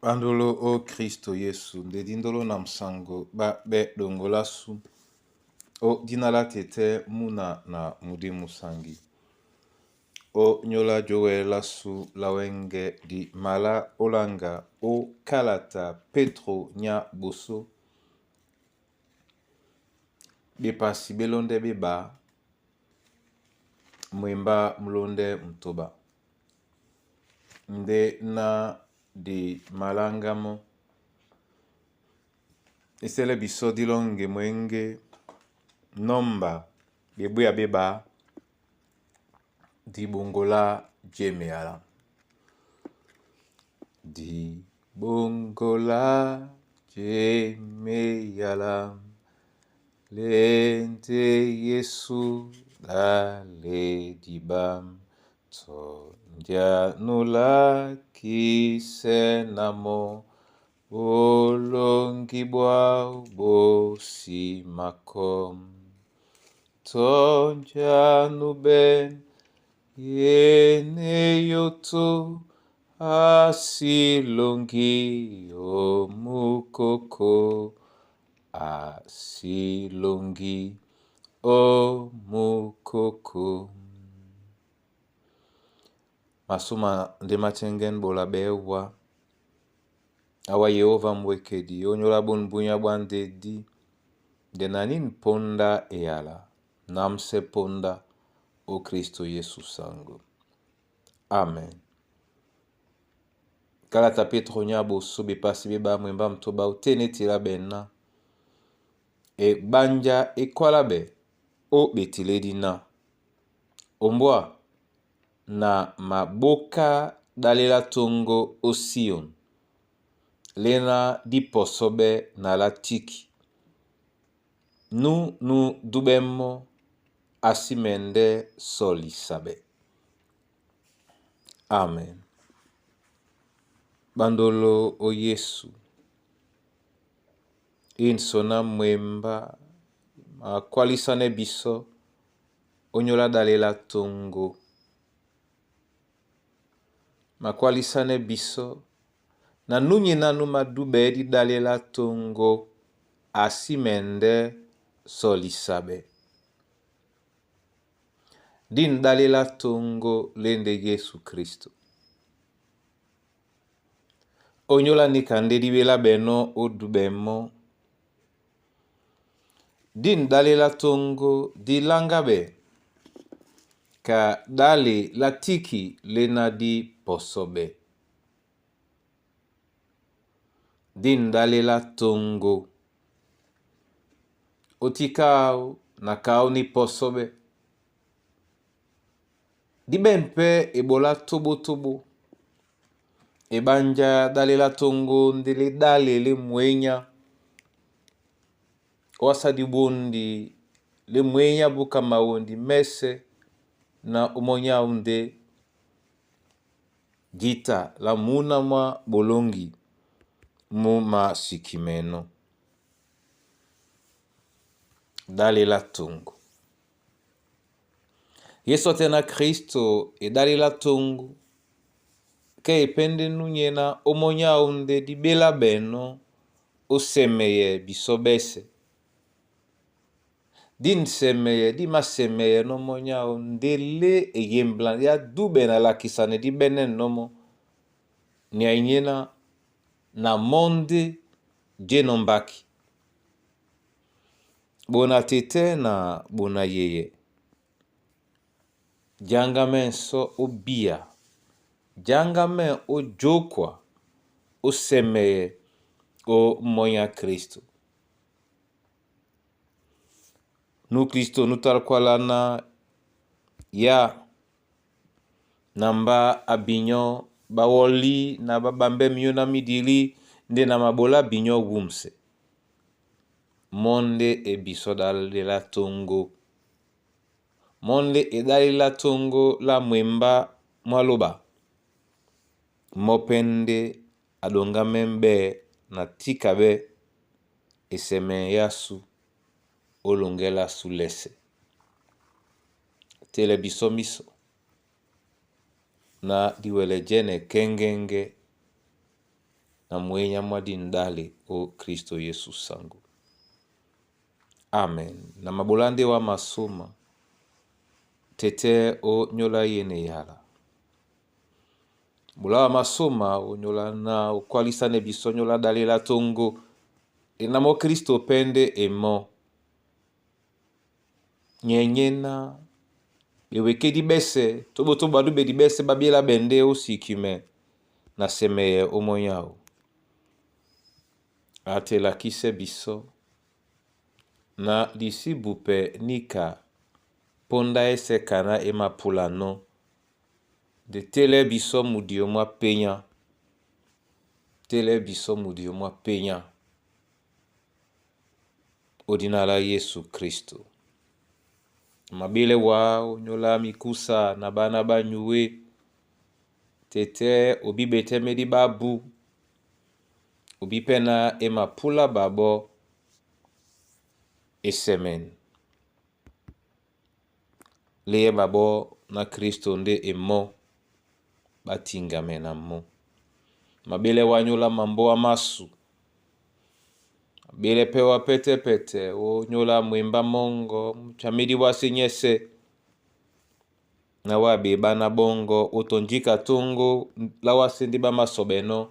Bandolo o Kristo Yesu nde dindolo na msango ba be dongolasu o dina la tete muna na mudi musangi. O nyola jowe lasu lawenge di mala olanga o kalata Petro nya boso bepasi belonde beba mwemba mulonde mutoba. Nde na di malanga mo esele biso dilonge mwenge nomba bebweya beba dibongola jemeyala. Dibongola jemeyala lende Yesu dale dibam tondianula kisenamo bolongi bwa bosimako tondianu ben yene yoto asilongi omukoko asilongi omukoko. Masuma nde matengen bola bewa awa Yehova mwekedi onyola bunbunya bwa ndedi nde na nini ponda eyala namse ponda o Kristo Yesu sango. Amen. Kalata Petro nya boso bepasi beba mwemba mtoba utene tila bena e banja ekwala be o betiledi na ombwa na maboka dalela tongo o Sion lena diposobe na la tiki nu nu dubemo asimende solisabe. Amen. Bandolo o Yesu insona mwemba makwalisane biso onyola dalela tongo makwalisane biso na nunyi nanu madube di dalela tongo asimende solisabe. Din dalela tongo lende Yesu Kristo. Onyola nika nde dibela beno odubemo. Din dalela tongo dilanga be ka dale la tiki lena di posobe. Din dalela tongo. Otikao na kao ni posobe. Dibe mpe ebola tobotobo. Ebanja dalela tongo ndele dale le mwenya. Oasa dibondi le mwenya buka mawondi mese na omonya nde gita la muna mwa bolongi mu masikimeno. Dalela tongo. Yesu atena Kristo edalela tongo ke epende nunyena omonya nde dibela beno osemeye biso bese. Din semeye di masemeye nomonya ndele eyembla ya dube na lakisane di bene nomo ni ainyena na monde jenombaki. Bona tete na bona yeye. Janga menso obia. Janga men ojokwa osemeye o monya Kristo. Nu Kristo nutalkwala na ya namba abinyo bawoli na babambe mio na midili nde na mabola binyo wumse. Monde ebiso dalela tongo. Monde edalela tongo la mwemba mwaloba. Mopende adonga membe na tika be eseme yasu olongela su lese. Tele biso miso na diwele jene kengenge. Na mwenya mwadi ndale o Kristo Yesu sango. Amen. Na mabolande wa masoma tete o nyola yene yala. Bola wa masoma o nyola na okwalisane biso nyola dalela tongo enamo Kristo pende emo. Nyenyena bewekedi bese tobo to badu bedi bese babiela bende osikime na semeye omonyao. Atelakise biso na lisibupe nika ponda esekana emapulano de tele biso mudio mwa penya tele biso mudio mwa penya odinala Yesu Kristo. Mabele wa onyola mikusa na bana banyuwe tete obibetemedi babu obipena emapula babo esemen leye babo na Kristo nde emo batingame na mo. Mabele wanyola mambo wa masu mabele pe wa pete onyola mwemba mongo chamidi wasinyese na wabe bana bongo otonjika tongo la wasindi ba masobeno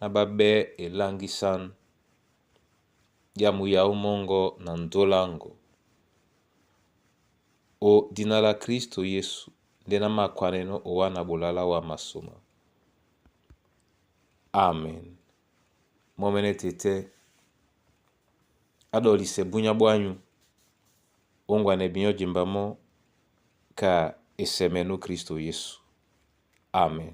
na babe elangisan ya muyau mongo na ndolango o dina la Kristo Yesu nde na makwaneno owana bolala wa masoma. Amen. Momene tete adolise bunya bwanyu ongwane binyo jimbamo ka esemenu Kristo Yesu. Amen.